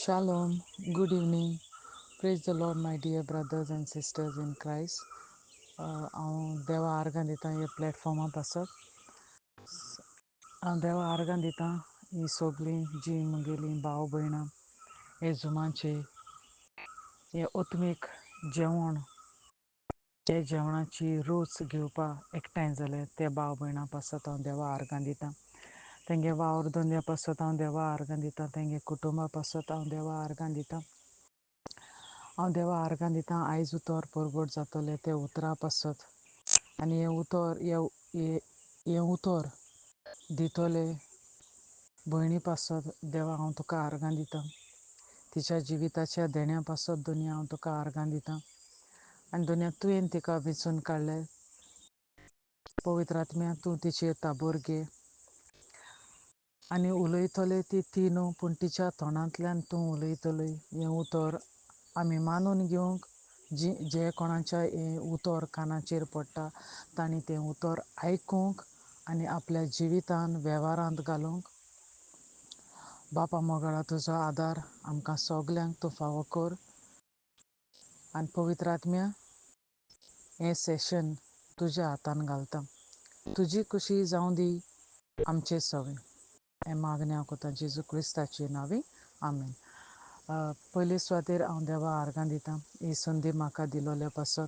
Shalom, good evening. Praise the Lord, my dear brothers and sisters in Christ. हांव देवा आर्गां दितां ह्या प्लॅटफॉर्मा पासत. हांव देवा आर्गां दितां ही सगळीं जी म्हगेलीं भाव भयणां हे जुमाचे हे ओतमीक जेवण हे जेवणाची रूच घेवपाक एकठांय जाले ते भाव भयणां पासत हांव देवा आर्गां दितां. तेंगे वावर धंद्या पासत हांव देवा आर्गां दितां. तेंगे कुटुंबा पासत हांव देवा आर्गां दितां. हांव देवा आर्गां दितां आयज उतर परगट जातलें तें उतरा पासत आनी हें उतर हें उतर दितले भयणी पासत देवा हांव तुका आर्गां दितां. तिच्या जिविताच्या देण्या पासत दोनी हांव तुका आर्गां दितां. आनी दोनया तुवें तिका वेंचून काडलें. पवित्र आत्म्या तूं तिचेर ताबोर घे आनी उलयतले ती ती न्हू पूण तिच्या तोंडांतल्यान तूं उलयतली. हें उतर आमी मानून घेवंक जी जे कोणाच्या हें उतर कानाचेर पडटा तांणी तें उतर आयकूंक आनी आपल्या जिवितान वेव्हारांत घालूंक बापा मोगाळा तुजो आदार आमकां सगल्यांक तूं फावो कर. आनी पवित्र आत्म्या हें सेशन तुज्या हातान घालता. तुजी खुशी जावं दी आमचे सवें. हें मागणें हांव करता जेजू क्रिस्ताचे नांवी, आमेन. पयले सुवातेर हांव देवा आर्गां दितां ही संदी म्हाका दिलोल्या पासत.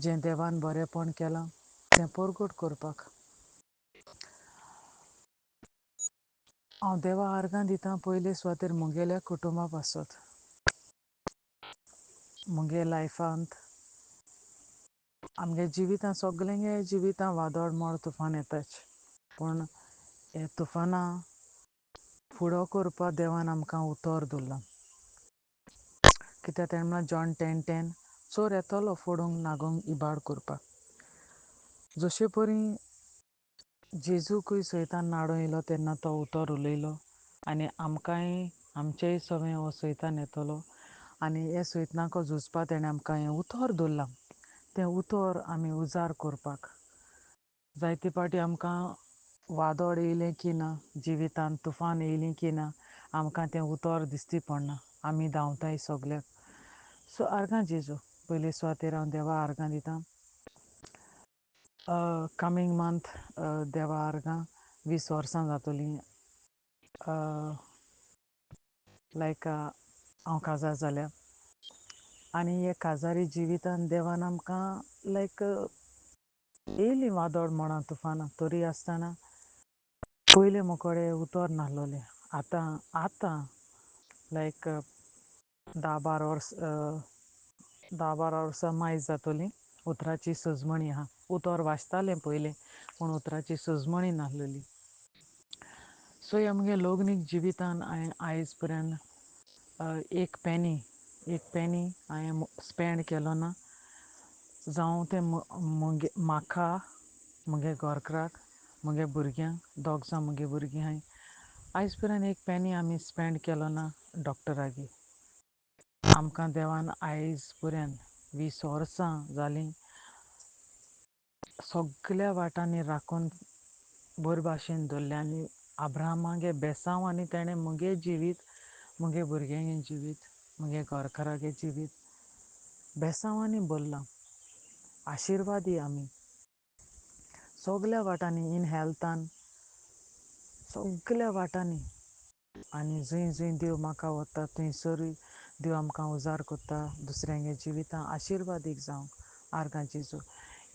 जें देवान बरेंपण केलां तें परगट करपाक हांव देवा आर्गां दितां. पयले सुवातेर म्हगेल्या कुटुंबा पासत. म्हगे लायफांत आमगे जिवितां सगल्यांगे जिवितां वादळ मोड तुफान येताच, पूण हे तुफानां फुडो करपाक देवान आमकां उतर दवरलां. कित्याक तेणें म्हणलां जॉन 10:10 चोर येतलो फोडूंक नागोवंक इबाड करपाक. जशे परी जेजूकूय सैतान नाडून येयलो तेन्ना तो उतर उलयलो आनी आमकांय आमचेय सवें हो सैतान येतलो आनी हे सैतानाक झुजपाक तेणें आमकां हें उतर दवरलां. तें उतर आमी उजार करपाक जायते फावटी आमकां वादळ येयलें की ना, जिवितांत तुफान येयलें की ना, आमकां तें उतर दिश्टी पडना, आमी धांवताय सगल्याक. सो आर्गां जेजू पयले सुवातेर हांव देवा आर्गां दितां. कमींग मंथ देवा आर्गां 20 वर्सां जातलीं लायक हांव काजार जाल्या आनी हे काजारी जिवितान देवान आमकां लायक येयलीं वादळ मोडां तुफानां तरी आसतना पयलें मुकोडे उतर नासलोलें. आतां आतां लायक 10-12 वर्स 10-12 वर्सां मायज जातलीं उतराची सजमणी आहा. उतर वाचतालें पयलें पूण उतराची सजमणी नासलेली. सो ह्या म्हगे लग्नीक जिवितान हांवें आयज पर्यंत एक पेनी हांवें स्पेंड केलो ना. जावं तें म्हगे म्हाका म्हगे घरकाराक म्हगे भुरग्यांक दोग जाण म्हगे भुरगीं आहाय आयज पर्यंत एक पेनी आमी स्पेंड केलो ना डॉक्टरागेर. आमकां देवान आयज पर्यंत 20 वर्सां जालीं सगल्या वाटांनी राखून बरे भाशेन दवरलें आनी अब्राहमागे बेसांव आनी तेणें म्हगे जिवीत म्हगे भुरग्यांगे जिवीत म्हगे घरकारागे जिवीत बेसांवांनी भरलां. आशिर्वादी आमी सगल्या वाटांनी इन हेल्थान सगल्या वाटांनी. आनी जंय जंय देव म्हाका वता थंयसरूय देव आमकां उजार करता दुसऱ्यांगे जिवितां आशिर्वादीक जावंक. आर्गां जेजू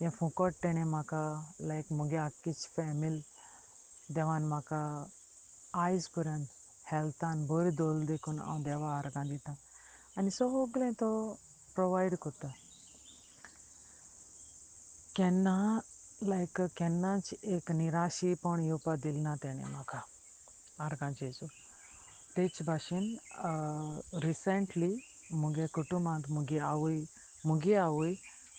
हें फुकट तेणें म्हाका लायक म्हगे आख्खीच फॅमिली देवान म्हाका आयज पर्यंत हेल्थान बरी दवरली देखून हांव देवा आर्गां दितां आनी सगलें तो प्रोवायड करता. केन्ना लायक केन्नाच एक निराशीपण येवपाक दिलें ना तेणें म्हाका. आर्गां जेजू. तेच भाशेन रिसेंटली म्हगे कुटुंबांत म्हगी आवय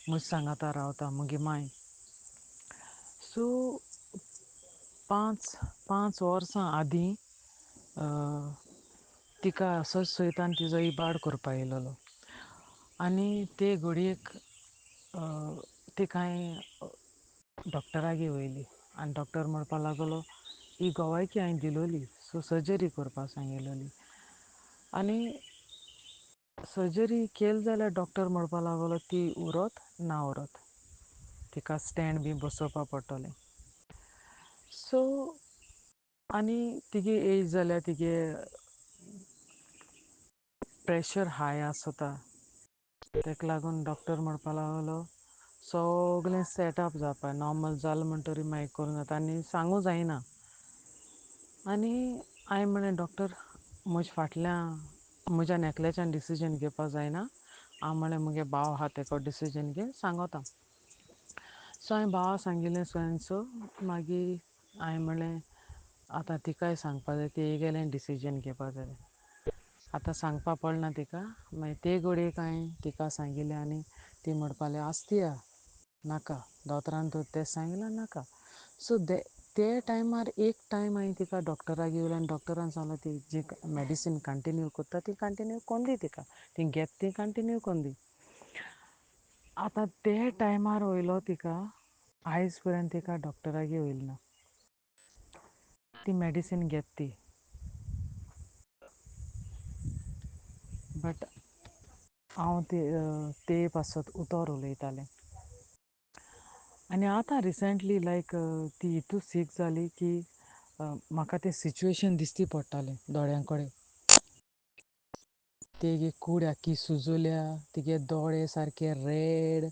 म्हज सांगाता रावता म्हगी माय. सो 5 वर्सां आदीं तिका असोच सैतान तिजो इबाड करपा येयलेलो आनी ते घडयेक ती कांय डॉक्टरागेर वयली आनी डॉक्टर म्हणपाक लागलो ही गोवायकी हांवें दिलोली सो सर्जरी करपाक सांगिल्ली. आनी सर्जरी केली जाल्यार डॉक्टर म्हणपा लागलो ती उरत ना उरत, तिका स्टँड बी बसोवपा पडटलें. सो आनी तिगे एज जाल्या, तिगे प्रेशर हाय आसता, ताका लागून डॉक्टर म्हणपा लागलो सगलें सेटअप जावपा नॉर्मल जालें म्हणटरी मागीर करूं जाता आनी सांगू जायना. आनी हांवें म्हणलें डॉक्टर म्हजे फाटल्यान म्हज्यान एकल्याच्यान डिसिजन घेवपा जायना, हांव म्हणलें मुगे भाव आसा तेको डिसिजन घेवन सांगोता. सो हांवें भावा सांगिल्लें सो एन सो, मागीर हांवें म्हणलें आतां तिकाय सांगपा जाय, ती गेलें डिसिजन घेवपा जाय, आतां सांगपा पडना तिका. मागीर ते घडयेक हांवें तिका सांगिल्लें आनी ती म्हणपा लागली आसतया नाका, दोतोरान तर तें सांगिलां नाका. सो ते टायमार एक टायम हांवें तिका डॉक्टराक येयलें आनी डॉक्टरान सांगलें ती जी मॅडिसीन कंटिन्यू करता ती कंटिन्यू कोन दी तिका, ती घेता ती कंटिन्यू कोन दी. आतां ते टायमार वयलो तिका आयज पर्यंत तिका डॉक्टरागे वयल ना, ती मॅडिसीन घेत ती. बट हांव ते ते पासत उतर उलयतालें. आनी आतां रिसेंटली लायक ती इतू सीक जाली की म्हाका तें सिच्युएशन दिसती पडटालें दोळ्यां कडेन. तेगे कूड आख्खी सुजल्या, तिगे दोळे सारके रेड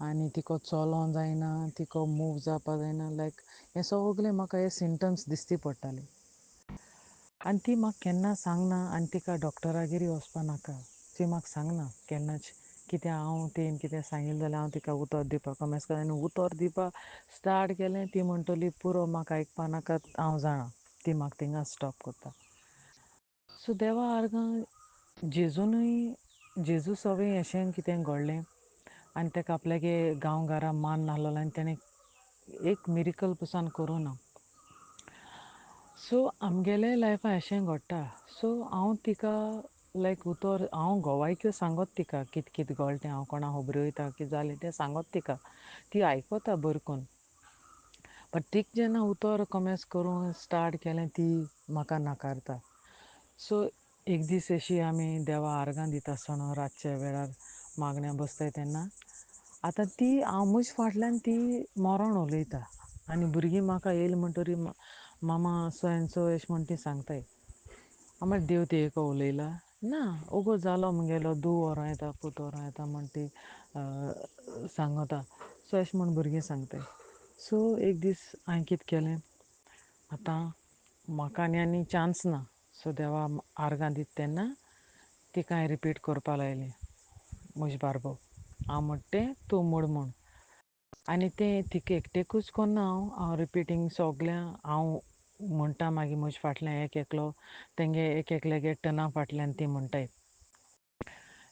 आनी तिका चलों जायना, तिका मूव जावपा जायना, लायक हें सगलें म्हाका हे सिमटम्स दिसती पडटाले. आनी ती म्हाका केन्ना सांगना आनी तिका डॉक्टरागेरूय वचपा नाका, ती म्हाका सांगना केन्नाच कितें हांव तेणें कितें सांगिल्लें जाल्यार हांव तिका उतर दिवपाक कमेस कर. आनी उतर दिवपाक स्टार्ट केलें ती म्हणटली पुरो म्हाका आयकपा नाका, हांव जाणा, ती म्हाका थिंगा स्टॉप करता. सो देवा आर्गां जेजूनय जेजू सवें अशें कितें घडलें आनी ताका आपल्यागे गांव घरा मान नासलेलो आनी तेणें एक मिरिकल पसून करूं ना. सो आमगेले लायफान अशें घडटा. सो हांव तिका लायक उतर हांव गोवायक्यो सांगत तिका कित कित घोळ तें, हांव कोणा खबऱ्यो वयता कितें जालें तें सांगत तिका, ती आयकता बरें करून. बट तीक जेन्ना उतर कमेस करूंक स्टार्ट केलें ती म्हाका नाकारता. सो एक दीस अशी आमी देवा आर्गां दिता आसतना रातच्या वेळार मागण्या बसताय तेन्ना आतां ती हांव म्हज फाटल्यान ती मरण उलयता आनी भुरगीं म्हाका येयली म्हणटरी मामा सो एन सो अशें म्हण ती सांगताय. आमर देव ते एक उलयला ना ओगो जालो मुगेलो धूव व्हरों येता पूत व्हरों येता म्हण ती सांगता. सो अशें म्हण भुरगीं सांगताय. सो एक दीस हांवें कितें केलें, आतां म्हाका आनी आनी चान्स ना. सो देवा आर्गां दिता तेन्ना तिका हांवें रिपीट करपा लायलें म्हजे बारबो हांव म्हणटा तें तूं मोड म्हूण. आनी तें तिका एकटेकूच कोन्ना हांव, हांव रिपिटींग सगल्यां हांव म्हणटा मागीर म्हजे फाटल्यान एक एकलो तेंगे एक एकल्यागे टना फाटल्यान ती म्हणटाय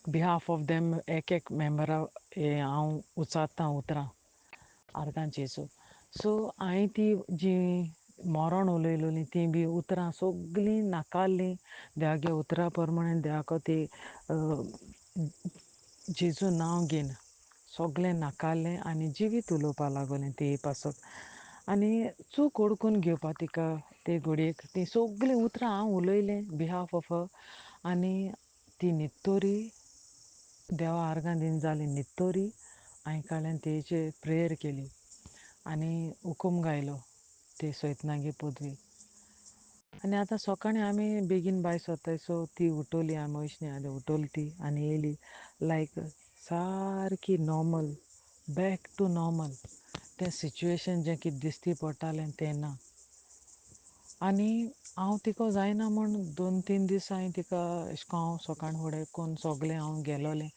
बिहाफ ऑफ देम एक एक मेंबरा हे हांव उचारतां उतरां आर्गां जेजू. सो हांवें ती जी मरण उलयलोली ती बी उतरां सगलीं नाकारलीं देवागे उतरां प्रमाणे देवाको ती जेजू नांव घेवन सगलें नाकारलें आनी जिवीत उलोवपा लागलें ते पासत. आनी चूक ओडकून घेवपा तिका ते घडयेक तीं सगलीं उतरां हांव उलयलें बिहाफ ऑफ हर. आनी ती न्हिदतरी देवा आर्गां दिवन जाली न्हिदतरी हांवें काडलें तेजे प्रेयर केली आनी हुकूम गायलो ते सैतनागे पदवी. आनी आतां सकाळीं आमी बेगीन भायर सरताय सो ती उठवली आमी वयचीं आनी उठवली ती आनी येयली लायक सारकी नॉर्मल बॅक टू नॉर्मल. तें सिच्युएशन जें कितें दिसती पडटालें तें ना. आनी हांव तिका जायना म्हूण 2-3 दीस हांवें तिका अशें करून हांव सकाळ फुडें कोन्न सगलें हांव गेलोलें.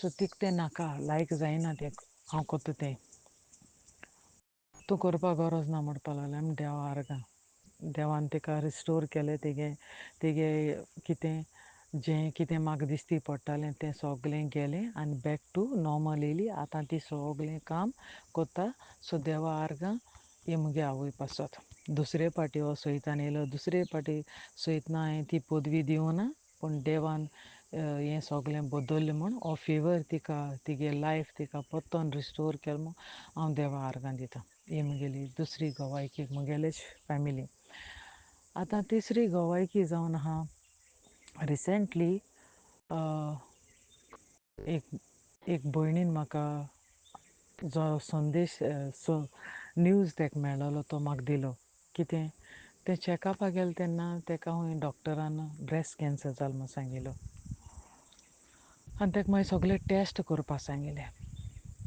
सो तिका तें नाका लायक जायना तें हांव कोत्ता तें, तूं करपा गरज ना म्हणपा लागलें. आमी देवा आर्गां देवान तिका रिस्टोर केलें तिगे तिगे कितें जें कितें म्हाका दिसती पडटालें तें सगलें गेलें आनी बॅक टू नॉर्मल येयली. आतां ती सगलें काम कोत्ता. सो देवा आर्गां ही मुगे आवय पासत. दुसरे पाटी हो सैतान येयलो, दुसरे पाटी सैतना हांवें ती पदवी दिवना पूण देवान हें सगलें बदल्लें म्हूण हो फेवर तिका तिगे लायफ तिका परतोन रिस्टोर केलो म्हूण हांव देवा आर्गां दिता. ही मुगेली दुसरी गवायकी मुगेलेच फॅमिली. आतां तिसरी गवायकी जावन आहा रिसेंटली एक एक भयणीन म्हाका जो संदेश न्यूज ताका मेळिल्लो तो म्हाका दिलो. कितें तें चॅकअपाक गेलें तेन्ना ताका खंय डॉक्टरान ब्रेस्ट कॅन्सर जाल म्हूण सांगिल्लो आनी ताका मागीर सगळे टॅस्ट करपाक सांगिल्ले.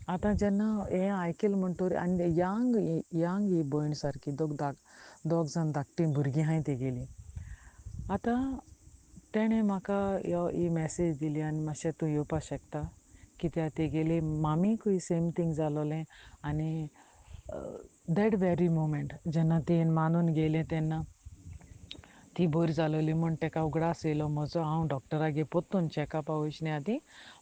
आतां जेन्ना हें आयकलें म्हणटरी आनी यांग यांग ही भयण सारकी दोग जाण धाकटीं भुरगीं आहाय तेगेलीं. आतां तेणें म्हाका यो ही मॅसेज दिली आनी मातशें तूं येवपा शकता कित्याक तेगेली मामीकूय सेम थींग जालोलें आनी that very moment जेन्ना ती मानून गेली तेन्ना ती बरी जालोली म्हूण ताका उगडास येयलो म्हजो. हांव डॉक्टरागे परतून चॅकअपा वयचे आदीं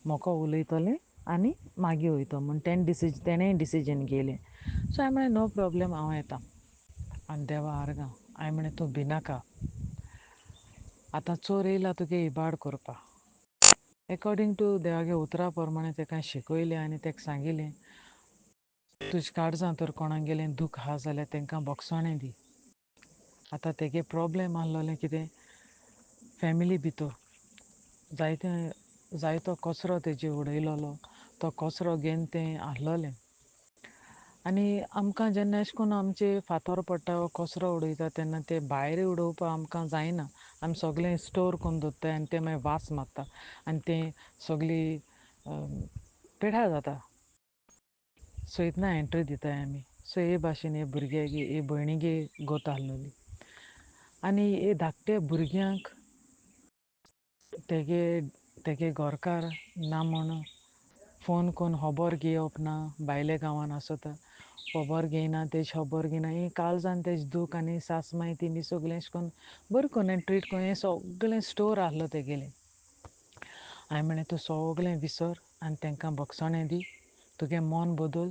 म्हाका उलयतलें आनी मागीर वयतो म्हूण तेणें डिसिज तेणें डिसिजन घेयलें. सो हांवें म्हणलें नो प्रोब्लेम, हांव येता. आनी देवा आर्गां. हांवें म्हणलें तूं भिनाका, आतां चोर येयला तुगे इबाड करपा. एकॉर्डींग टू देवागे उतरा प्रमाणे ताका शिकयलें आनी ताका सांगिलें तुजे काळजां तर कोणागेलें दूख आसा जाल्यार तांकां बोगसणें दी. आतां तेगे प्रोब्लेम आसलोलें कितें, फॅमिली भितर जायते जायतो कचरो तेजे उडयलोलो, तो कचरो घेवन तें आसलोलें. आनी आमकां जेन्ना अशें करून आमचे फातर पडटा वा कचरो उडयता तेन्ना ते भायर उडोवपाक आमकां जायना, आमी सगळें स्टोर करून दवरताय आनी तें मागीर वास मारता आनी तें सगळी पेठार जाता, सयतना एंट्री दिताय आमी. सो हे भाशेन हे भुरग्यागे हे भयणीगे गोत आसलोली. आनी हे धाकटे भुरग्यांक तेगे तेगे घरकार ना म्हूण फोन करून खबर घेवप ना, भायल्या गांवान आसता खबर घेयना, तेजी खबर घेयना. ही काळजान तेज दूख आनी सास माय ती बी सगळें अशें करून बरें करून ट्रीट करून हें सगळें स्टोर आसलो तेगेलें. हांवें म्हणलें तूं सगळें विसर आनी तांकां भोगसणें दी, तुगें मन बदल,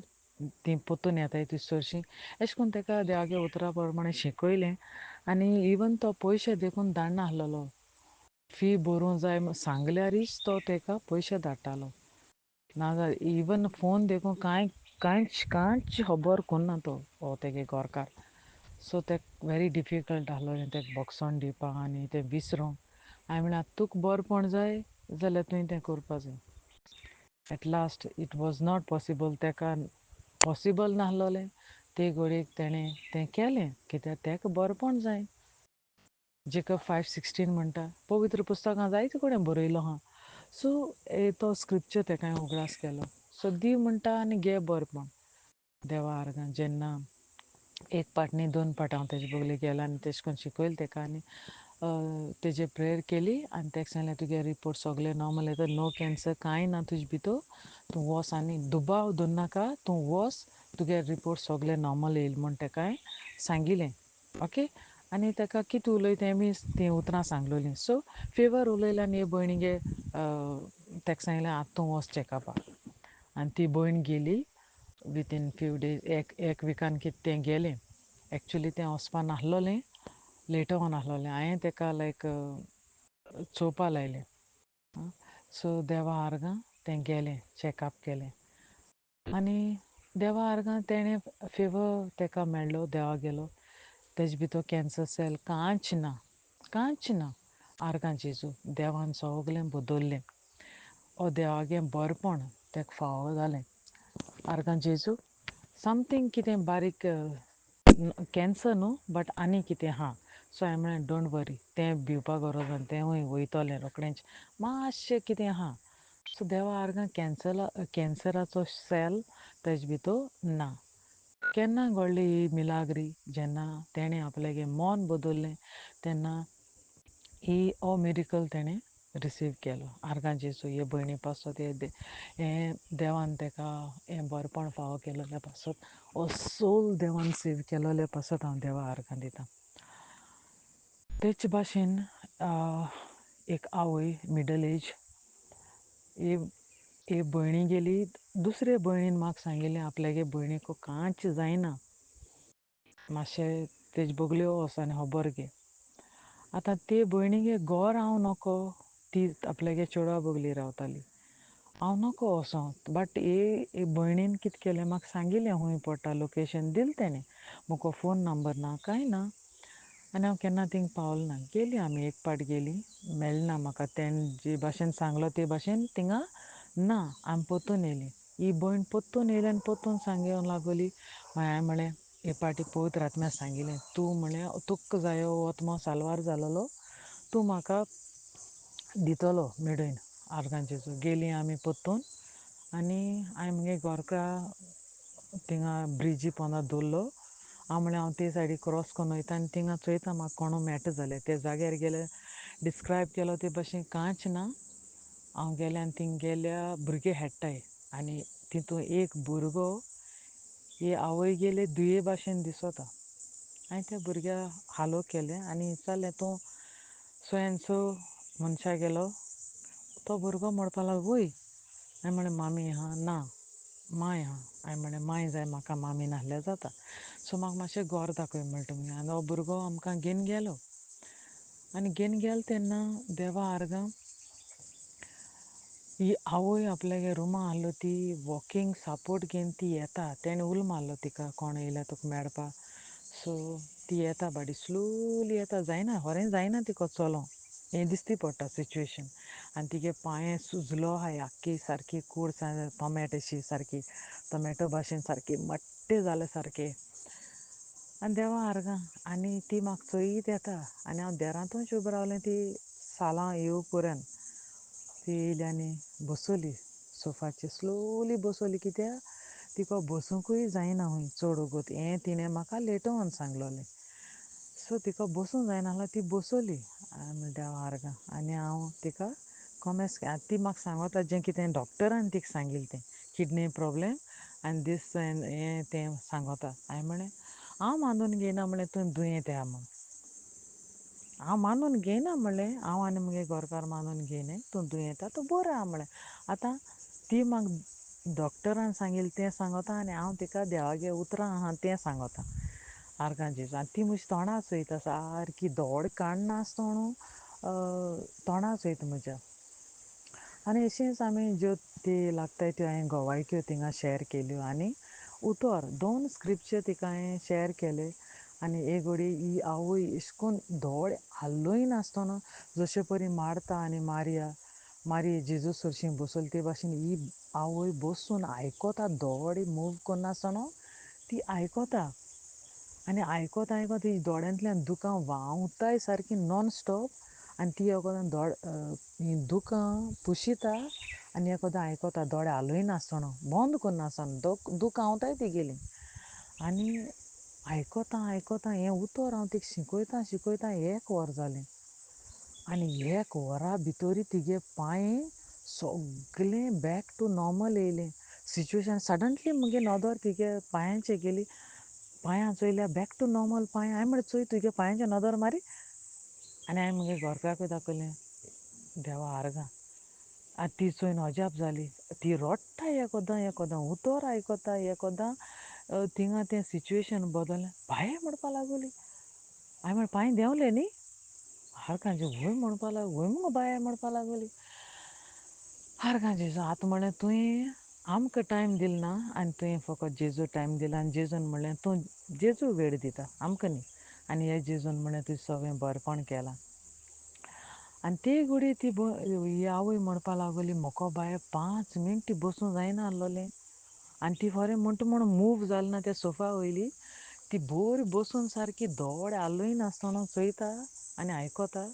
तीं परतून येताय तुजे सरशीं. अशें करून ताका देवागे उतरा प्रमाणें शिकयलें. आनी इवन तो पयशे देखून धाडनासलेलो, फी भरूंक जाय म्हूण सांगल्यारीच तो ताका पयशे धाडटालो, नाजाल्यार इवन फोन देखून कांय कांयच कांयच खबर कोन्ना तो हो तेगे घरकार. सो तेका वेरी डिफिकल्ट आसलोलें तेका भोगसण दिवपाक आनी तें विसरूंक. हांवें म्हणलें आतां तुका बरेपण जाय जाल्यार तुवें तें करपा जाय. At last it was not possible, ताका पॉसिबल नासलोलें ते घडयेक तेणें तें केलें कित्याक ताका बरेपण जाय. जेकब 5:16 म्हणटा, पवित्र पुस्तकां जायते कडेन बरयलो आहा. सो तो स्क्रिप्चर ताका हांवें उगडास केलो. सो दी म्हणटा आनी घे बरेपण देवा आर्गां. जेन्ना एक पाट न्ही दोन पाट हांव तेजे बगले गेलां आनी तेशें करून शिकयलें ताका आनी तेजे प्रेयर केली आनी ताका सांगलें तुगे रिपोर्ट सगळे नॉर्मल येता, नो कॅन्सर कांय ना तुजे भितर, तूं वच आनी दुबाव दवरनाका, तूं वच, तुगे रिपोर्ट सगळे नॉर्मल येयले म्हूण ताका हांवें सांगिलें. ओके, आनी ताका कितें उलयता तें बी तीं उतरां सांगलोलीं. सो फेवर उलयलें आनी हे भयणीगे ताका सांगलें आतां तूं वच चॅकअपाक. आनी ती भयण गेली विथीन फ्यू डेज, एक विकान कितें तें गेलें. एक्चुली तें वचपा नासलोलें, लेट ऑन आसलोलें. हांवें ताका लायक चोवपा लायलें. सो देवा आर्गां तें गेलें, चॅकअप केलें आनी देवा आर्गां तेणें फेवर ताका मेळ्ळो, देवा गेलो. तेजे भितर कॅन्सर सेल कांयच ना, कांयच ना. आर्गां जेजू, देवान सगलें बदल्लें. हो देवागे बरेपण ताका फावो जालें. आर्गां जेजू. समथींग कितें बारीक कॅन्सर न्हू बट आनी कितें आहा. सो हांवें म्हणलें don't वरी, तें भिवपा गरज ना, तेंवूय वयतलें रोखडेंच, मातशें कितें आहा. सो देवा आर्गां कॅन्सराचो सेल तेजे भितर ना. केन्ना घडली ही मिलाग्री, जेन्ना तेणें आपल्यागे मन बदल्लें तेन्ना ही हो मिरिकल तेणें रिसीव केलो. आर्गां जेजू हे भयणी पासत, हे देवान ताका हें बरेपण फावो केलोल्या पासत, हो सोल देवान सेव केलोल्या पासत हांव देवा आर्गां दितां. तेच भाशेन एक आवय मिडल एज ही भयणी गेली, दुसरे भयणीन म्हाका सांगिल्लें आपल्यागे भयणीक कांयच जायना, मातशें तेजे बगल्यो वच आनी खबर घे. आतां ते भयणीगे घर हांव नको, ती आपल्यागे चेडवा बगली रावताली, हांव नको वचों. बट हे भयणीन कितें केलें म्हाका सांगिल्लें खंय पडटा, लोकेशन दिलें तेणें, म्हाका फोन नंबर ना कांय ना. आनी हांव केन्ना थिंगां पावल ना. गेलीं आमी एक पाट गेलीं मेळना म्हाका तेणे जे भाशेन सांगलो ते भाशेन थिंगां ना. आमी परतून येयलीं. ही भयण परतून येयली आनी परतून सांगूंक लागली. मागीर हांवें म्हणलें हे पाटी पवित्र आत्म्या सांगिल्लें तूं म्हणलें तुका जायो हो आत्मो साल्वार जालोलो तूं म्हाका दितलो मेडोवन आर्गां जेजू. गेलीं आमी परतून आनी हांवें म्हगे घोरका थिंगां ब्रिजी पोंदा दवरलो. हांव म्हणलें हांव ते सायडी क्रॉस करून वयता आनी थिंगां चोयता म्हाका कोणू मेळटा जाल्यार. ते जाग्यार गेले डिस्क्रायब केलो ते भाशेन कांयच ना. हांव गेलें आनी थिंग गेल्या भुरगे खेळटाय आनी तितून एक भुरगो ही आवय गेले दुये भाशेन दिसता. हांवें त्या भुरग्या हालो केलें आनी विचारलें तूं सो एन सो मनशा गेलो? तो भुरगो म्हणपा लागलो वय. हांवें म्हणलें मामी आहा ना मांय आहा. हांवें म्हणलें मांय जाय म्हाका मामी नासल्यार जाता. सो म्हाका मातशें घर दाखय म्हणलें तुमगें. आनी हो भुरगो आमकां घेवन गेलो आनी घेवन गेलो तेन्ना देवा आर्गां ही आवय आपल्यागे रुमा आसलो ती वॉकींग सापोर्ट घेवन ती येता. तेणें उलो मारलो तिका कोण येयल्या तुका मेळपा. सो ती येता बाडी स्लोली येता जायना खरें जायना तिका चलोंक हें दिसती पडटा सिच्युएशन. आनी तिगे पांय सुजलो आहाय आख्खी सारकी कूड टोमॅट अशी सारकी टोमॅटो भाशेन सारकी मट्टे जाले सारके. आनी देवा आर्गां आनी ती म्हाका चोयत येता आनी हांव देरांतूच उबें रावलें ती सालां येव पर्यंत. ती येयली आनी बसली सोफाचेर स्लोली बसली कित्याक तिका बसुंकूय जायना खंय चड वोगोत हें तिणें म्हाका लेटर ऑन सांगलोलें. सो तिका बसूंक जायना आसलें ती बसली. देवा आर्गां आनी हांव तिका कोमेस ती म्हाका सांगता जें कितें डॉक्टरान तिका सांगिल्लें तें किडनी प्रोब्लेम आनी दीस हें तें सांगता. हांवें म्हणलें हांव मानून घेयना म्हणलें तूं दुयेंत आहा म्हूण. हांव मानून घेयना म्हणलें हांव आनी म्हगे घरकार मानून घेयनाय तूं दुयेंत आहा तूं बरो आहा म्हणलें. आतां ती म्हाका डॉक्टरान सांगिल्लें तें सांगता आनी हांव तिका देवागे उतरां आहा तें सांगता. आर्गां जेजू. आनी ती म्हज्या तोंडा चोयता सारकी दोळे काडनासतना तोंडा चोयता म्हज्या. आनी अशेंच आमी ज्यो ती लागताय त्यो हांवें गोवायक्यो थिंगां शेअर केल्यो आनी उतर दोन स्क्रिप्चर तिका हांवें शेअर केले. आनी एक घडी ही आवय अशें करून दोळे हालय नासतना जशे परी मारता आनी मारिया मारी जेजू सरशीं बसली ते भाशेन ही आवय बसून आयकता दोळे मूव करनासतना ती आयकता. आनी आयकता आयकता ती दोळ्यांतल्यान दुकां व्हांवताय सारकी नॉन स्टॉप. आनी ती एकोदां दोळ दुकां पुशिता आनी एकोदां आयकता दोळे हालय नासतना बंद करनासतना दुकां व्हांवताय तिगेलीं. आनी आयकता आयकता हें उतर हांव तिका शिकयता शिकयता एक वर जालें. आनी एक वरा भितरी तिगे पांय सगलें बॅक टू नॉर्मल येयलें. सिच्युएशन सडनली म्हगे नदर तिगे पांयांचेर गेली. पांयां चोयल्या बॅक टू नॉर्मल पांय. हांवें म्हणलें चोय तुगे पांयांचेर नदर मारी. आनी हांवें म्हगे घरकाराकूय दाखयलें देवा आर्गां. आनी ती चोयन अजाप जाली. ती रडटा एकोदां एकोदां उतर आयकता एकोदां थिंगां तें सिच्युएशन बदल्लें. बाये म्हणपा लागली. हांवें म्हणलें पांय देंवले न्ही? आर्गां जेजू वय म्हणपा लागली. वय मुगो बाये म्हणपा लागली. आर्गां जेजू आतां म्हणलें तुवें आमकां टायम दिलो ना आनी तुवें फकत जेजू टायम दिला. आनी जेजून म्हणलें तूं जेजू वेळ दिता आमकां न्ही. आनी हे जेजून म्हणलें तुजें सगळें बरेपण केलां. आनी ते घडी ती ही आवय म्हणपा लागली म्हाका बाये 5 मिनटां बसूंक जायना आसलोलें. आनी ती खरें म्हणटा म्हूण मूव जाली ना त्या सोफा वयली. ती बरी बसून सारकी दोळे हालय नासतना चोयता आनी आयकता.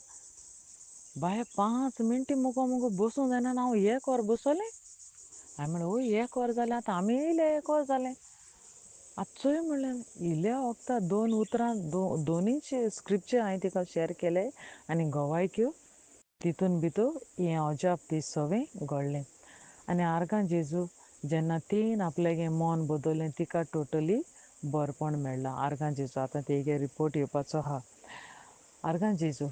बाये 5 मिनटां मुगो मुगो बसूंक जायना आनी हांव एक वर बसोलें. हांवें म्हणलें वय एक वर जालें आतां आमी येयल्या एक वर जालें. आतां चोय म्हणलें इल्या वखदां दोन उतरां दोनूय स्क्रिप्चर हांवें तिका शेअर केले आनी गोवायक्यो तितून भितर हें अजाप ती सगळें घडलें. आनी आर्गां जेजू जेन्ना तीन आपल्यागे मन बदल्लें तिका टोटली बरेपण मेळ्ळां. आर्गां जेजू. आतां तेगे रिपोर्ट येवपाचो आहा. आर्गां जेजू.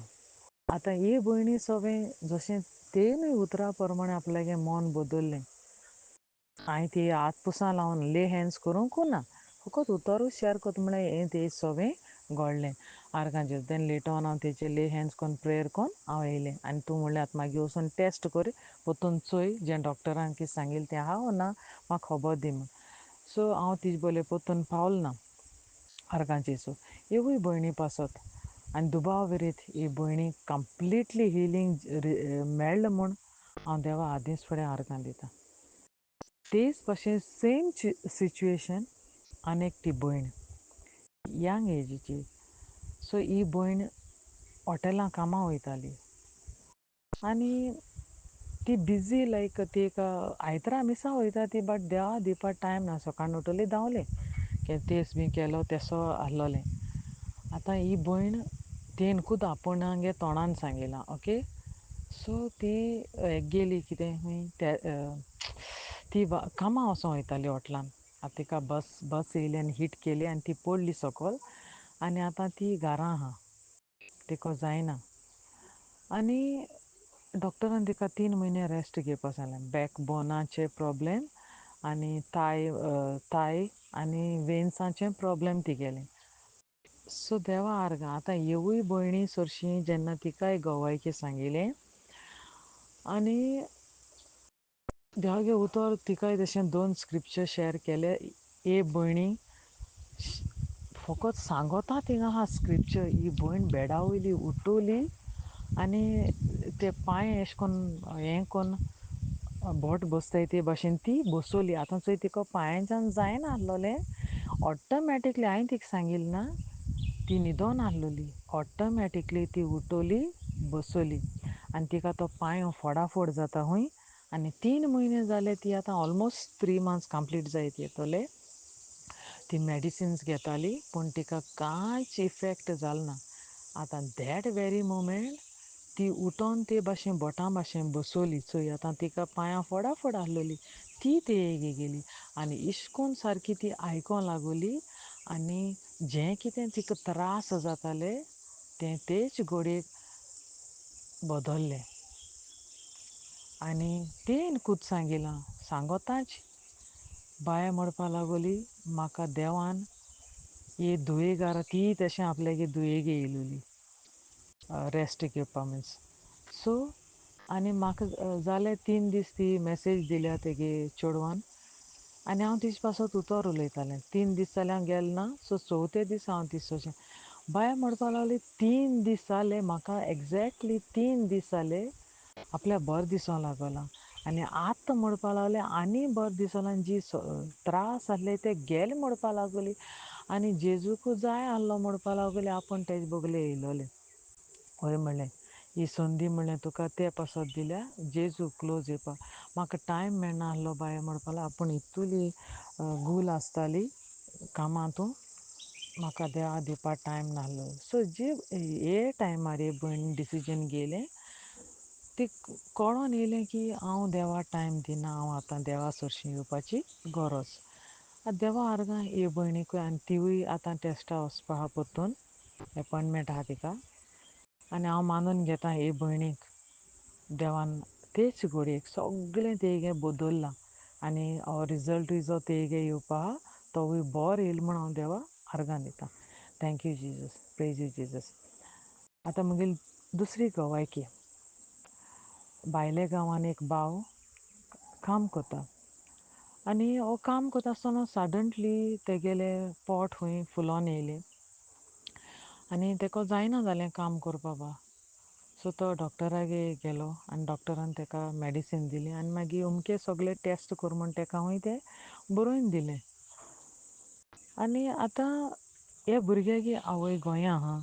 आतां ही भयणी सगळें जशें तेनूय उतरां प्रमाणे आपल्यागे मन बदल्लें. हांवें ती हात पुसां लावन ले हँड्स करूंक ना, फकत उतरूच शेअर करता म्हळ्यार हें तें सगळें घडलें. आर्गां जेजू. Then later on हांव तेचेर ले हँड्स करून प्रेयर करून हांव येयलें. आनी तूं म्हणलें आतां मागीर वचून टेस्ट कर परतून चोय जें डॉक्टरान कितें सांगिल्लें तें आहा वो ना म्हाका खबर दी म्हूण. सो हांव तिजे बोले परतून पावल ना. आर्गां जेजू. हेवूय भयणी पासत आनी दुबाव विरीत ही भयणीक कंप्लिटली हिलींग मेळ्ळें म्हूण हांव देवा आदींच फुडें आर्गां दिता. तेच भाशेन सेम सिच्युएशन आनी एकटी भयण यंग एजीची. सो ही भयण हॉटेलां कामां वयताली आनी ती बिजी लायक ती एक आयतारा मिसा वयता ती बट देवा दिवपा टायम ना. सकाळीं उठली धांवलें तेस बी केलो तेसो आहलोलें. आतां ही भयण तिणें खूद आपूण तोंडान सांगिलां ओके. सो ती गेली कितें खंय ती कामां वचों वयताली हॉटलान. आतां तिका बस बस येयली आनी हीट केली आनी ती पडली सकल आनी आतां ती घरा आहा, तिका जायना. आनी डॉक्टरान तिका 3 म्हयने रेस्ट घेवपा सांगलें. बॅक बोनाचे प्रोब्लेम आनी थाय थाय आनी वेन्साचे प्रोब्लेम तिगेले. सो देवा आर्गां आतां येवूय भयणी सरशी जेन्ना तिकाय गवायकी सांगिलें आनी देवागे उतर तिकाय तशें 2 स्क्रिप्चर शेअर केले. ए भयणी फकत सांगता थिंगा आहा स्क्रिप्चर, ही भयण बेडा वयली उठली आनी ते पांय एश कोन्न हें कोन्न बोट बसताय ते भाशेन ती बसोली. आतां चोय तिका पांयांच्यान जायना आहलोलें ऑटोमॅटिकली हांवें तिका सांगिल्लें ना, ती न्हिदोन आहलोली ऑटोमॅटिकली ती उठली बसली आनी तिका तो पांय फोडाफोड जाता हूंय. आनी 3 म्हयने जाले ती आतां ऑलमोस्ट 3 मंथ्स कंप्लीट जायत येतले. ती मेडिसिन्स घेताली पूण तिका कांयच इफेक्ट जालो ना. आतां that very moment ती उठोन ते भाशेन बोटां भाशेन बसोली. चोय आतां तिका पांयां फोडाफोड आहलोली ती तेगे गेली आनी इश्कोन सारकी ती आयकों लागोली आनी जें कितें तिका त्रास जाताले तें तेच घडयेक बदल्लें. आनी तेन खूद सांगिलां सांगोताच बाय म्हणपा लागोली म्हाका देवान ही दुयेगार ती तशें आपल्यागे दुयेगे येयलोली रेस्ट घेवपा मिन्स. सो आनी म्हाका जाले 3 दीस ती मॅसेज दिल्या तेगे चेडवान आनी हांव तिजे पासत उतर उलयतालें. 3 दीस जाले हांव गेलें ना. सो चवथे दीस हांव ती सोशें बाय म्हणपा लागली 3 दीस जाले म्हाका एग्जॅक्टली 3 दीस जाले आपल्या बरें दिसोंक लागलां आनी आतां म्हणपा लागलें आनी बरें दिसोना जी त्रास आहले ते गेले म्हणपा लागली आनी जेजूक जाय आहलो म्हणपा लागली आपूण तेजे बगले येयलोलें. हय म्हणलें ही संदी म्हणलें तुका ते पासत दिल्या जेजू क्लोज येवपाक. म्हाका टायम मेळना आहलो बाय म्हणपा लागली आपूण इतुली गूल आसताली कामां तूं म्हाका देवा दिवपा टायम नाहलो. सो जे हे टायमार हे भयण डिसिजन घेयलें ती कळोन येयलें की हांव देवा टायम दिना, हांव आतां देवा सरशीं येवपाची गरज. आतां देवा आर्गां हे भयणीकूय आनी तिवूय आतां टॅस्टा वचपा आहा परतून एपॉयंटमेंट आहा तिका. आनी हांव मानून घेता हे भयणीक देवान तेच घडयेक सगळें तेगे बदल्लां आनी हो रिजल्टूय जो तेगे येवपा आहा तोवूय बरो येयलो म्हूण हांव देवा आर्गां दिता. Thank you Jesus, praise you Jesus. आतां म्हगेली दुसरी गवायकी. भायल्या गांवान एक भाव काम करता आनी हो काम करता आसतना सडनली तेगेले पोट खंय फुलोन येयलें आनी तेका जायना जालें काम करपा बा. सो तो डॉक्टरागे गेलो आनी डॉक्टरान तेका मेडिसीन दिली आनी मागीर अमके सगळे टेस्ट कर म्हूण तेका हूंय तें बरोवन दिलें. आनी आतां ह्या भुरग्यागे आवय गोंया आहा.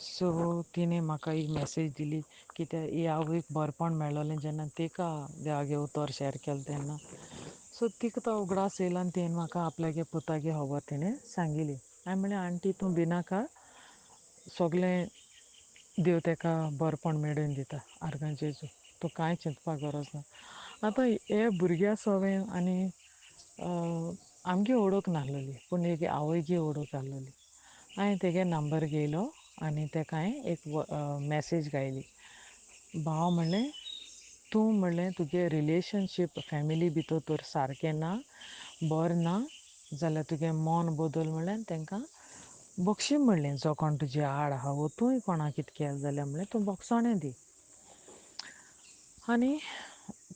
सो तिणें म्हाका एक मॅसेज दिली की ते ही आवयक बरेपण मेळोलें जेन्ना तिका देवागे उतर शेअर केलें तेन्ना. सो तिका तो उगडास येयलो आनी तिणें म्हाका आपल्यागे पुतागे खबर तिणें सांगिली. हांवें म्हणलें आण्टी तूं भिनाका, सगलें देव तेका बरेपण मेळोवन दिता, आर्गां जेजू, तूं कांय चिंतपाक गरज ना. आतां हे भुरग्या सोवें आनी आमगे ओळख नाहलोली पूण एक आवयगी ओळख आहलोली. हांवें तेगे नंबर घेयलो आनी तेका हांवें एक मॅसेज घायली. भाव म्हणलें तूं म्हणलें तुगे रिलेशनशीप फॅमिली भितर तर सारकें ना, बरें ना जाल्यार तुगें मन बदल म्हणलें आनी तेंकां बक्षी म्हणलें जो कोण तुजे आड आहा वो तूंय कोणाक कितें केलें जाल्यार म्हणलें तूं बक्षणें दी. आनी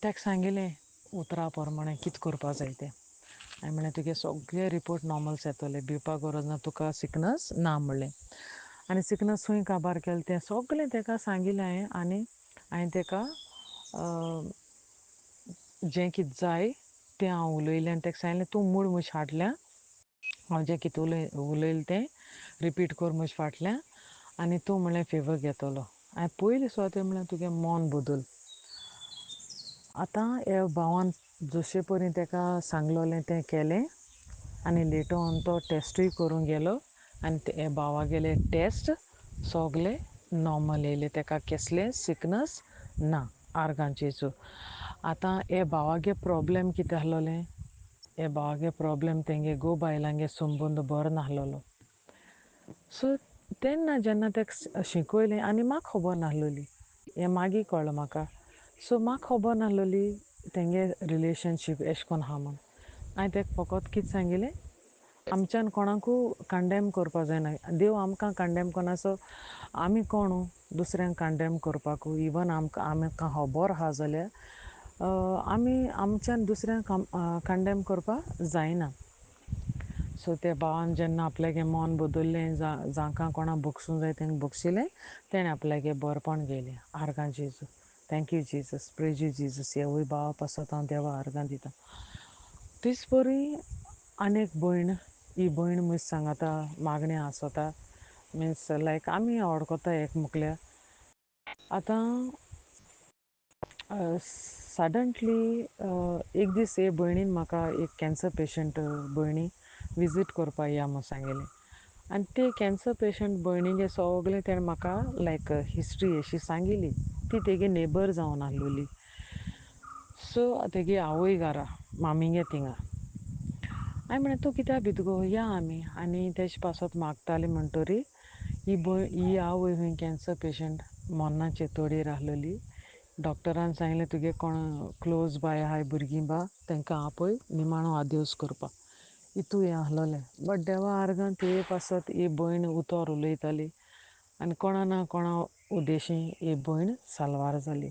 तेका सांगिलें उतरा प्रमाणें कितें करपा जाय तें. हांवें म्हणलें तुगे सगळे रिपोर्ट नॉर्मल्स येतले, भिवपा गरज ना, तुका सिकनस ना म्हणलें. आनी सिकनस खूंय काबार केलें तें सोगलें तेका सांगिलें हांयें आनी हांयें तेका जें कितें जाय तें हांव उलयलें आनी तेका सांगलें तूं मूड म्हज्या फाटल्यान हांव जें कितें उलयलें तें रिपीट कर म्हज्या फाटल्यान आनी तूं म्हणलें फेवर घेतलो. हांवें पयलीं सुवातेर म्हणल्यार तुगें मन बदल. आतां ह्या भावान जशे परी तेका सांगलोलें तें केलें आनी लेटर ऑन तो टॅस्टूय करूंक गेलो आनी ते भावागेले टॅस्ट सोगले नॉर्मल येयले, तेका केसलें सिकनस ना आर्गां जेजू. आतां हे भावागे प्रोब्लेम कितें आसलोलें, हे भावागे प्रोब्लेम तेंगे घोव बायलांगे संबंद बरो नासलोलो. सो तेन्ना जेन्ना तेका शिकयलें आनी म्हाका खबर नासलोली, हें मागीर कळ्ळें म्हाका. सो म्हाका खबर नासलोली तेंगे रिलेशनशीप एशें कोन्न आसा म्हूण. हांवें तेका फकत कितें सांगिलें, आमच्यान कोणाकू कंडेम करपा जायना, देव आमकां कंडेम करना. सो आमी कोण दुसऱ्यांक कंडेम करपाकू? इवन आमकां आमकां खबर आसा जाल्यार आमी आमच्यान दुसऱ्यांक कंडेम करपाक जायना. सो त्या भावान जेन्ना आपल्यागे मन बदल्लें, जांकां कोणाक बक्षूंक जाय तेंकां बक्षिलें, तेणें आपल्यागे बरपण गेलें. आर्गां जेजू. Thank you Jesus, praise you Jesus. ह्या भावा पासत हांव देवा आर्गां दिता. तेच परी आनी एक भयण, ही भयण म्हज सांगाता मागणें आसता, मिन्स लायक आमी वळखता एक मुकल्या. आतां सडनली एक दीस हे भयणीन म्हाका एक कॅन्सर पेशंट भयणी विजीट करपा या म्हूण सांगिलें. आनी ते कॅन्सर पेशंट भयणीगे सगलें तेणें म्हाका लायक हिस्ट्री अशी सांगिली. ती तेगे नेबर जावन आसलोली. सो तेगे आवय घरा मामीगे थिंगा. हांवें म्हणलें तूं कित्याक भिता गो, या आमी. आनी तेजे पासत मागताली म्हणटरी ही ही आवय खंय कॅन्सर पेशंट मरणाचे तोडयेर आसलोली. डॉक्टरान सांगलें तुगे कोण क्लोज बाय आहाय भुरगीं बा तांकां आपय निमाणो आदेवस करपाक, इतू हें आसलोलें. बट देवा आर्गां ते पासत ही भयण उतर उलयताली आनी कोणा ना कोणा उद्देशी ही भयण साल्वार जाली.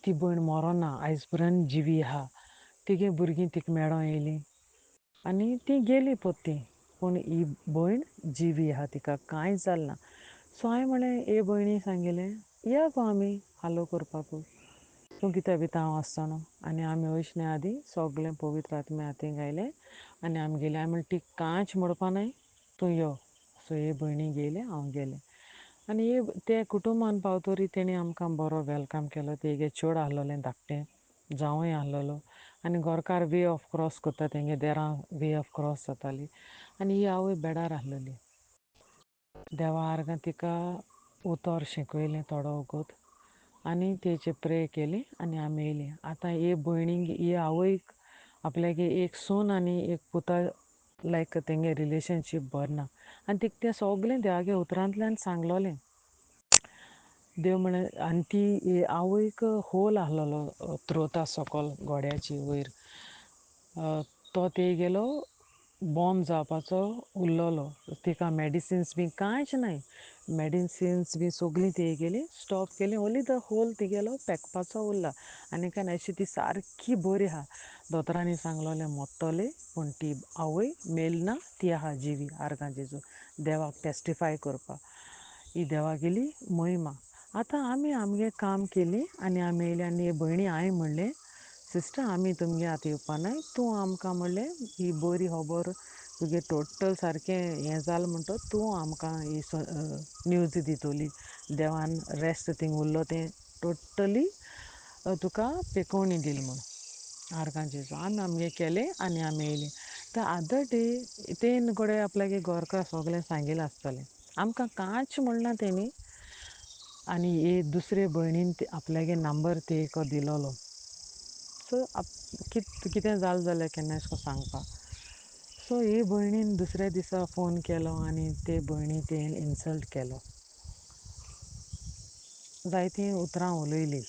ती भयण मरोना, आयज पर्यंत जिवी आहा. तिगे भुरगीं तिका मेळों येयलीं आनी ती गेली पोत्ती, पूण ही भयण जिवी आहा, तिका कांय जालें ना. सो हांवें म्हणलें हे भयणीक सांगिलें या गो आमी हालो करपाकू, तूं कित्याक भिता हांव आसतना. आनी आमी वचना आदीं सगलें पवित्र आत्म्या हातीं घायलें आनी आमी गेलीं. हांवें म्हणलें तिका कांयच म्हणपा नाय, तूं यो. सो हे भयणी गेलें, हांव गेलें आनी हे ते कुटुंबान पावतरी तेणी आमकां बरो welcome केलो. तेगे चेड आसलोलें धाकटें जावंय आसलोलो आनी घरकार वे ऑफ क्रॉस करता, तेंगे देरां वे ऑफ क्रॉस जाताली आनी ही आवय बेडार आसलोली. देवा आर्गां तिका उतर शिकयलें थोडो वगत आनी तेचे प्रे केली आनी आमी येयलीं. आतां हे भयणीक ही आवयक आपल्यागे एक सून आनी एक पुता लायक तेंगे रिलेशनशीप बरें ना आनी तिका तें सगलें देवागे उतरांतल्यान सांगलोलें. देव म्हळें आनी ती आवयक होल आसलोलो त्रोता सकल घोड्याची वयर, तो ते गेलो बॉम्ब जावपाचो उरलोलो. तिका मेडिसिन्स बी कांयच नाय, मेडिसिन्स बी सगलीं ती गेली स्टॉप केली, ओन्ली the whole तिगेलो पेकपाचो उरला आनी काय अशी ती सारकी बरी आहा. दोतोरांनी सांगलोलें मोत्तोली, पूण ती आवय मेल ना, ती आहा जिवी. आर्गां जेजू देवाक टेस्टिफाय करपाक ही देवागेली महिमा. आतां आमी आमगे काम केली आनी आमी येयली आनी हे भयणी हांवें म्हणलें सिस्टर आमी तुमगे आतां येवपा नाय, तूं आमकां म्हणलें ही बरी खबर तुगे टोटल सारकें हें जालें म्हणटकच तूं आमकां ही न्यूज दितोली. देवान रेस्ट थिंग उरलो तें टोटली तुका पेकोवणी दिली म्हूण. आर्गां जेजू. आमी आमगें केलें आनी आमी येयलीं. The other day तेन कडेन आपल्यागे घरकार सगलें सांगिलां आसतलें, आमकां कांयच म्हणना तेणी. आनी हे दुसरे भयणीन आपल्यागे नंबर तेका दिलोलो. सो कितें जालें जाल्यार केन्ना अशें करून सांगपाक. सो हे भयणीन दुसऱ्या दिसा फोन केलो आनी ते भयणी तेणें इन्सल्ट केलो, जायतीं उतरां उलयलीं.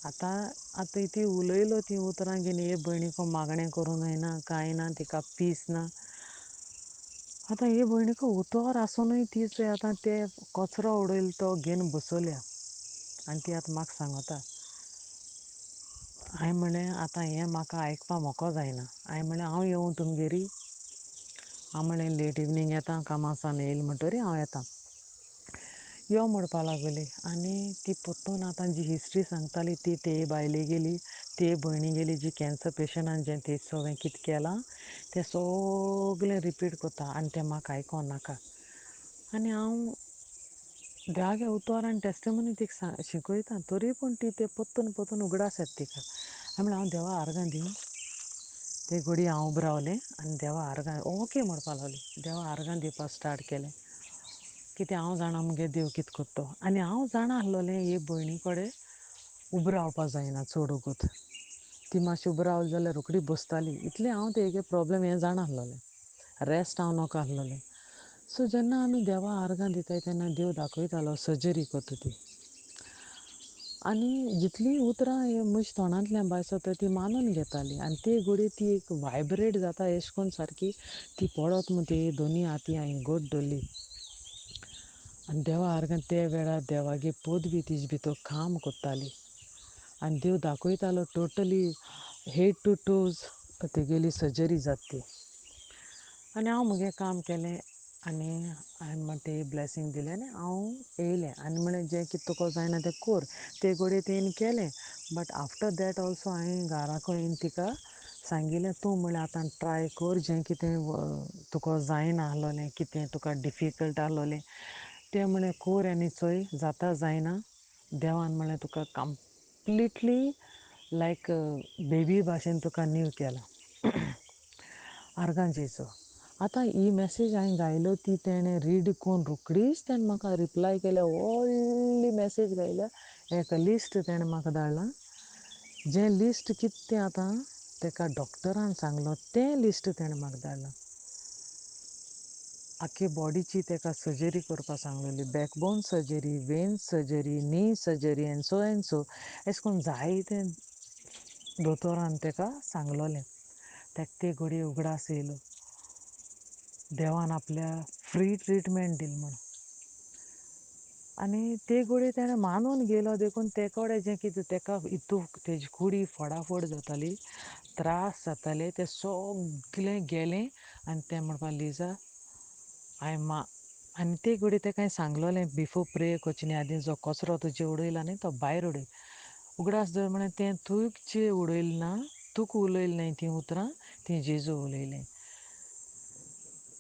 आतां आतां ती उलयलो तीं उतरां घेवन हे भयणीक मागणें करूंक जायना कांय ना, तिका पीस ना. आतां हे भयणीक उतर आसुनूय ती चोय आतां ते कचरो उडयलो तो घेवन बसोल्या आनी ती आतां म्हाका सांगता. हांवें म्हणलें आतां हें म्हाका आयकपा म्हाका जायना. हांवें म्हणलें हांव येवं तुमगेरी? हांव म्हणलें लेट इवनींग येता, कामा सावन येयलें म्हणटरी हांव येता. यो म्हणपा लागली. आनी ती परतून आतां जी हिस्ट्री सांगताली ती ते बायले गेली, ते भयणी गेली, जी कॅन्सर पेशंटान जें तेज सगळें कितें केलां तें सगलें रिपीट करता आनी तें म्हाका आयको नाका. आनी हांव देवागे उतोर आनी टेस्टिमनी तिका शिकयता तरी पूण ती तें परतून परतून उगडास येता तिका. हांवें म्हणलें हांव देवा आर्गां दिवं. ते घडी हांव उबें रावलें आनी देवा आर्गां ओके म्हणपा लागली. देवा आर्गां दिवपा स्टार्ट केलें. कितें हांव जाणा मुगे देव कितें करता तो. आनी हांव जाणा आसलोलें हे भयणी कडेन उबो रावपा जायना चड वगत. ती मातशी उबो रावली जाल्यार रोखडी बसताली. इतलें हांव तेगे प्रोब्लेम हें जाणा आसलोलें. रेस्ट हांव नकळो आसलोलें. सो जेन्ना आमी देवा आर्गां दिताय तेन्ना देव दाखयतालो सर्जरी करता ती. आनी जितलीं उतरां हे म्हज्या तोंडांतल्यान भायर सरता ती मानून घेताली. आनी ते घडये ती एक वायब्रेट जाता अशें करून सारकी ती पडत म्हूण ती दोनी हाती हांवें घट धरली. आनी देवा आर्गां ते वेळार देवागे पदवी तिजे भितर काम करताली. आनी देव दाखयतालो टोटली हेड टू टोज तेगेली सर्जरी जाता ती. आनी हांव म्हगेलें काम केलें आनी हांवें मागीर ते ब्लेसींग दिलें आनी हांव येयलें. आनी म्हणलें जें कितें तुका जायना तें कर. ते घडये तेणी केलें. बट आफ्टर that also हांवें घराको येवन तिका सांगिलें तूं म्हणलें आतां ट्राय कर जें कितें तुका जायना आसलोलें कितें तुका डिफिकल्ट आसलोलें तें म्हणलें कर आनी चोय जाता जायना. देवान म्हणलें तुका कंप्लिटली लायक बेबी भाशेन तुका नीव केला. आर्गां जेजू. आतां ही मॅसेज हांवें घायलो ती तेणें रीड करून रोखडीच तेणें म्हाका रिप्लाय केल्या. व्हडली मॅसेज घायल्या, एक लिस्ट तेणें म्हाका धाडलां. जें लिस्ट कितें तें आतां तेका डॉक्टरान सांगलो तें लिस्ट तेणें म्हाका धाडलां. आख्खे बॉडीची तेका सर्जरी करपाक सांगलेली, backbone surgery, vein surgery, knee surgery and so and so अशें करून जायतें दोतोरान तेका सांगलोलें. तेका ते घडये उगडास येयलो देवान आपल्या फ्री ट्रिटमेंट दिली म्हूण. आनी ते घडये तेणें मानून घेयलो देखून ते कडेन जें कितें तेका इतू तेजी कुडी फोडाफोड जाताली, त्रास जाताले ते सगलें गेलें. आनी तें म्हणपाक लिजा हांवें मा आनी ते घडये तेका हांवें सांगलोलें बिफोर प्रेयर करचे आदीं जो कचरो तुजे उडयला न्ही तो भायर उडय. उगडास दवर म्हणलें तें तुजे उडयलें ना, तुका उलयलें न्हय तीं उतरां, तीं जेजू उलयलें.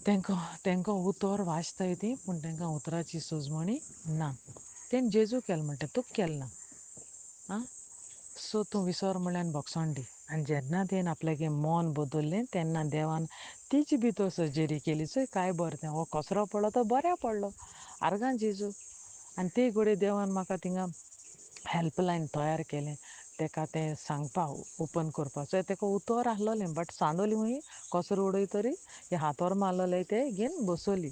तेंकां तेंकां उतर वाचताय ती पूण तेंकां उतराची सोजमणी ना. तेणें जेजू केलें म्हणटा तुका केलें ना. आं सो तूं विसर म्हणलें आनी भोगसण दी. आनी जेन्ना तेणें आपल्यागे मन बदल्लें तेन्ना देवान तिची भितर सर्जरी केली. चोय काय बरें तें, हो कचरो पडलो तो बऱ्या पडलो. आर्गां जेजू. आनी ते घडये देवान म्हाका थिंगा हेल्पलायन तयार केलें तेका तें सांगपाक ओपन करपाक. सो तेका उतर आसलोलें बट सांदोली खंय कचरो उडय तरी हे हातोर मारलोले ते घेवन बसोली.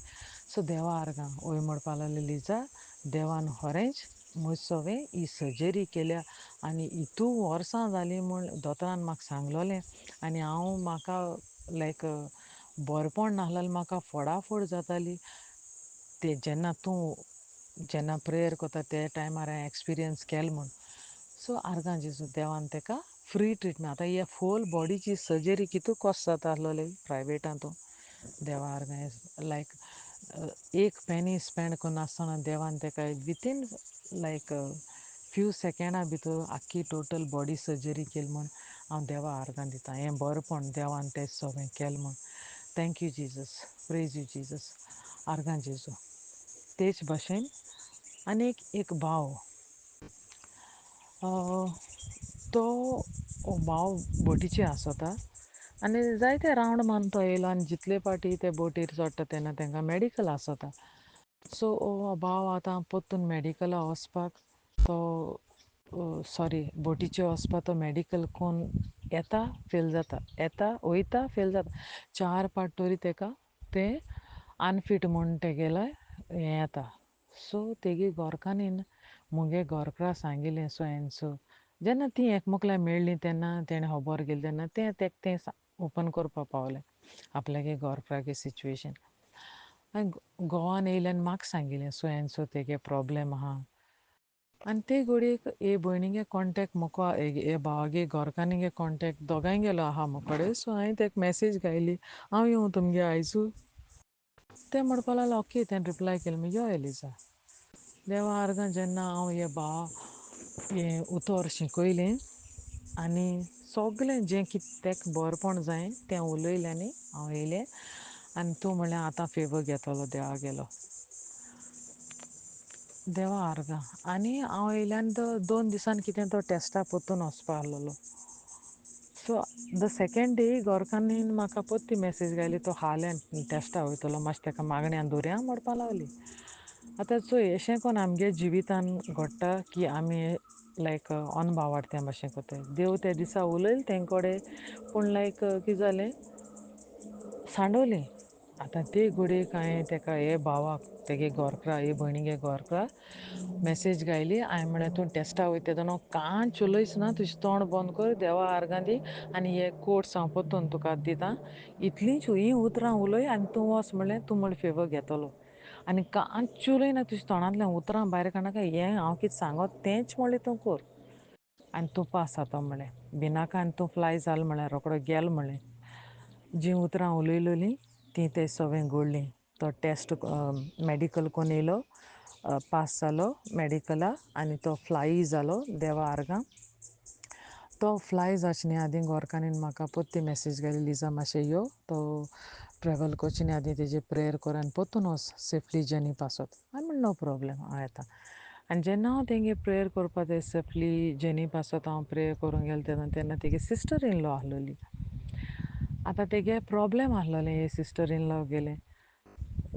सो देवा आर्गां वय म्हणपाक लागली लिजा देवान खरेंच म्हज सवें ही सर्जरी केल्या आनी इतू वर्सां जालीं म्हूण दोतोरान म्हाका सांगलोलें. आनी हांव म्हाका लायक बरेपण नासलेलें, म्हाका फोडाफोड जाताली. ते जेन्ना तूं जेन्ना प्रेयर करता ते टायमार हांवें एक्सपिरियन्स केलें म्हूण. सो आर्गां जेजू देवान तेका फ्री ट्रिटमेंट. आतां हे फूल बॉडीची सर्जरी कितू कॉस्ट जाता आसलोली प्रायवेटांतू. देवा आर्गां लायक एक पेनी स्पेंड करनासतना देवान तेका विथीन लायक फ्यू सेकेंडा भितर आख्खी टोटल बॉडी सर्जरी केली म्हूण हांव देवा आर्गां दिता. हें बरेपण देवान तें सगळें केलें म्हूण. Thank you Jesus, praise you Jesus, आर्गां जेजू. तेच भाशेन आनी एक भाव, तो भाव बोटीचे आसता आनी जायते रावंड मारून तो येयलो. आनी जितले पाटी ते बोटीर चडटा तेन्ना तांकां मॅडिकल आसता. सो हो भाव आतां परतून मॅडिकला वचपाक तो सॉरी बोटीचे वचपाक तो मॅडिकल कोन्न येता फेल जाता, येता वयता फेल जाता. चार पाट तरी तेका तें अनफीट म्हूण तेगेलें हें येता. सो तेगे घरकान्नीन मुगे घरकारा सांगिलें सो एन सो. जेन्ना तीं एकमेकल्याक मेळ्ळीं तेन्ना तेणें खबर केली तेन्ना तें तेका तें ओपन करपाक पावलें आपल्यागे घरकारागे सिच्युएशन. आनी घोवान येयलें आनी म्हाका सांगिलें सो एन सो तेगे प्रोब्लेम आहा. आनी ते घडयेक हे भयणीगे कॉन्टेक्ट म्हाका हे भावागे घरकान्नीगे कॉन्टेक्ट दोगांयगेलो आहा म्हजे. सो हांवें तेका मॅसेज घायली हांव येवं तुमगे आयजू. तें म्हणपाक लागलें ओके. तेणें रिप्लाय केली यो एलिजा. देवा आर्गां जेन्ना हांव हे भाव हें उतोर शिकयलें आनी सोगलें जें कितें तेक बरपण जाय तें उलयलें आनी हांव येयलें आनी तूं म्हणल्यार आतां फेवर घेतलो देवा गेलो देवा आर्गां आनी हांव येयल्यान तो 2 दिसान कितें तो टॅस्टा पोत्तून वचपा आसलेलो. सो the second day गोरकान्नीन म्हाका पोत्ती मॅसेज घाली तो हाल्यां टॅस्टा वयतलो मातशें तेका मागण्यान दवरया म्हणपा लागली. आतां चोय एशें कोन्न आमगे जिवितान घडटा की आमी लायक अनभावार्थ्यां भाशेन कोताय. देव त्या दिसा उलयल तें कोडे पूण लायक कितें जालें सांडवली. आतां ते घडयेक हांवें तेका हे भावाक तेगे गोरकरा हे भयणीगे गोरकरा मॅसेज घायली. हांवें म्हळें तूं टॅस्टा वयता तेदोना कांयच उलयच ना, तुजें तोंड बंद कर, देवा आर्गां दी आनी हे कोट्स हांव पोत्तून तुका दिता, इतलींच हीं उतरां उलय आनी तूं वच म्हणलें तूं म्हळें फेवर घेतलो. आनी कांयच उलयना, तुज्या तोंडांतल्यान उतरां भायर काडनाका, हें हांव कितें सांगत तेंच म्हणलें तूं कर आनी तूं पास जातो म्हणलें. भिनाका आनी तूं फ्लाय जाल म्हणलें, रोकडो गेल म्हणलें. जीं उतरां उलयलेलीं तीं ते सगळें घडलीं. तो टॅस्ट मॅडिकल कोन्न येयलो, पास जालो मॅडिकला आनी तो फ्लाय जालो देवा आर्गां. तो फ्लाय जावचे न्ही आदीं गोरकांनी म्हाका पोत्ती मॅसेज घाली, लिजा मातशें यो, तो ट्रॅवल करचे न्ही आदीं तेजे प्रेयर कर आनी पोत्तून वच सेफली जर्नी पासत. हांवें म्हणलें नो प्रोब्लेम हांव येता. आनी जेन्ना हांव तेंगे प्रेयर करपा ते सेफली जर्नी पासत हांव प्रेयर करूंक गेलें तेन्ना तेन्ना तेगे सिस्टर इन लॉ आसलेली. आतां तेगे प्रोब्लेम आसलेलें हे सिस्टर इन लॉ गेलें.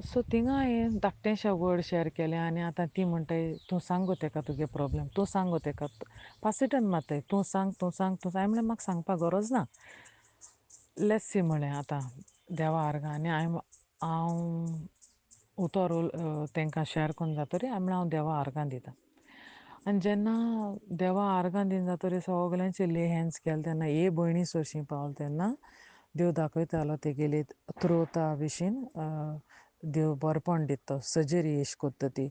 सो थिंगा हांवें धाकटेशें वर्ड शेअर केलें आनी आतां ती म्हणटाय तूं सांग गो तेका तुगे प्रोब्लेम, तूं सांग गो तेका, पासिटन मारताय, तूं सांग तूं सांग तूं सांग. हांवें म्हणलें म्हाका सांगपा गरज ना, let's see म्हणलें आतां देवा आर्गां. आनी हांवें हांव उतर तेंकां शेअर करून जातरी हांवें म्हणलें हांव देवा आर्गां दिता. आनी जेन्ना देवा आर्गां दिवन जातरी सगल्यांचे ले हँड्स केले तेन्ना हे भयणी सरशीं पावल तेन्ना देव दाखयतालो तेगेली त्रोता विशीं देव बरपण दिता, सर्जरी एश कोत्ता ती.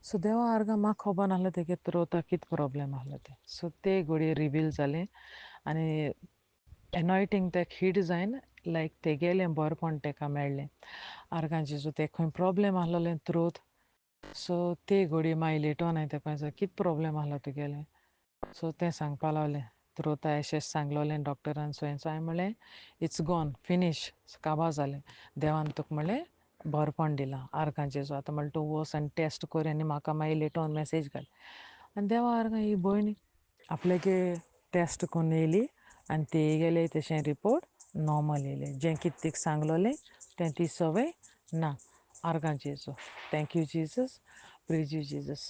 सो देवा आर्गां म्हाका खबर नासलें तेगे त्रोता कितें प्रोब्लेम आसलो तें. सो ते घडये रिवील जालें आनी एनॉयटींग तेक हिट जायन लायक तेगेलें बरपण तेका मेळ्ळें. आर्गां जेजू ते खंय प्रोब्लेम आसलेलें त्रोत. सो ते घडये मागीर लेटोन हांवें तेका विचारलें कितें प्रोब्लेम आसलो तुगेलें. सो तें सांगपा लागलें त्रोता एशें सांगलोलें डॉक्टरान सो सो. हांवें म्हणलें it's gone finish, काबार जालें, देवान तुका म्हणलें बरपण दिलां आर्गां जेजू. आतां म्हणलें तूं वच आनी टॅस्ट कर आनी म्हाका मागीर लेटोन मॅसेज घाल. आनी देवा आर्गां ही भयण आपल्यागे टॅस्ट करून येयली आनी तेगेले तशें रिपोर्ट नॉर्मल येयलें. जें कितें तिका सांगलोलें तें ती सगळें ना. आर्गां जेजू, thank you Jesus, praise you Jesus.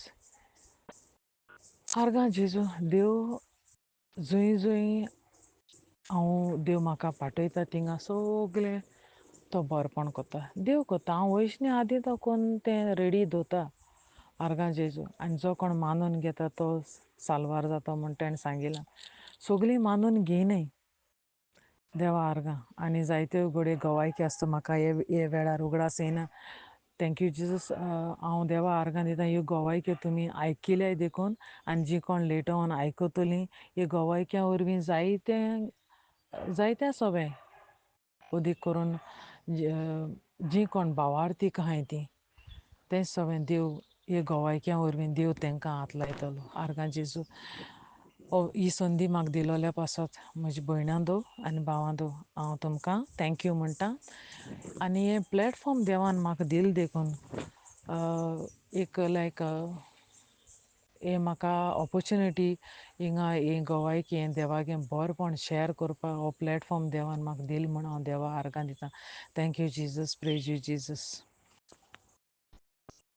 आर्गां जेजू, देव जंय जंय हांव देव म्हाका पाठयता थिंगा सगलें तो बरपण कोत्ता, देव कोत्ता. हांव वयच न्ही आदीं तो कोन्न तें रेडी दवरता आर्गां जेजू. आनी जो कोण मानून घेता तो साल्वार जाता म्हूण तेणें सांगिलां. सगलीं मानून घेयनाय देवा आर्गां. आनी जायत्यो घडये गवायकी आसता म्हाका हे वेळार उगडास येयना. Thank you Jesus. हांव देवा आर्गां दिता ह्यो गवायक्यो तुमी आयकिल्याय देखून आनी जी कोण लेटोन आयकतलीं ह्यो गवायक्या वरवीं जायते जायत्या सोबें अदीक करून जी कोण भावार्थीक आहाय तीं तें सगळें देव हे गवायक्या वरवीं देव तेंकां हात लायतलो. आर्गां जेजू, ही संदी म्हाका दिलोल्या पासत म्हज्या भयणां दो आनी भावां दो हांव तुमकां thank you म्हणटा. आनी हें प्लॅटफॉर्म देवान म्हाका दिल देखून एक लायक हें म्हाका ऑपोर्चुनिटी हिंगा हे गवायकी हें देवागें बरेंपण शेअर करपाक हो प्लॅटफॉर्म देवान म्हाका दिल म्हूण हांव देवा आर्गां दिता. Thank you Jesus, praise you Jesus.